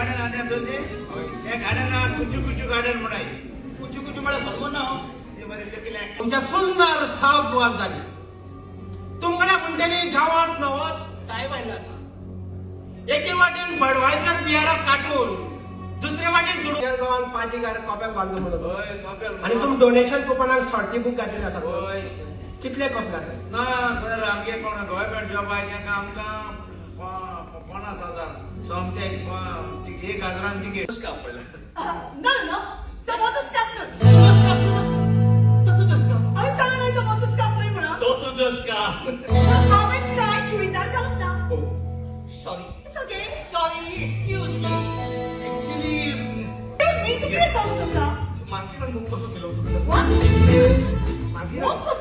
Garden आसा थंय त्या गार्डनाक कुचू कुचू गार्डन म्हणाय. कुचू कुचू म्हळ्यार सांगू ना. तुमच्या सुंदर सावथ गोवान जाली तुमगड्या म्हणटली गांवांत नवोच साहेब आयिल्लो आसा. एके वाटेन बडवायसर बिहाराक काटून दुसरे वाटेन दुसऱ्या गांवांत पाजीगार कोप्याक बांदलो म्हणून आनी तुमी डोनेशन कुपनाक शॉर्टी बूक घातलेले आसा. कितले कोपल्यार? ना सर, आमगे कोण गव्हर्मेंट जॉब आहा तांकां आमकां 50,000 सोमते 1,000 तिकेट. ना ना, तो म्हजो स्कार्फ न्हय. हांवें सांगलें न्हय तो म्हजो स्कार्फ न्हय म्हणून. तो तुजो स्कार्फ. हांवें कांय चुडीदार घालूंक ना. Sorry. It's okay. Sorry, excuse me. Actually excuse me, तूं कितें सांगूंक सोदता? मार्केटान मोग कसो केलो? What? मोग कसो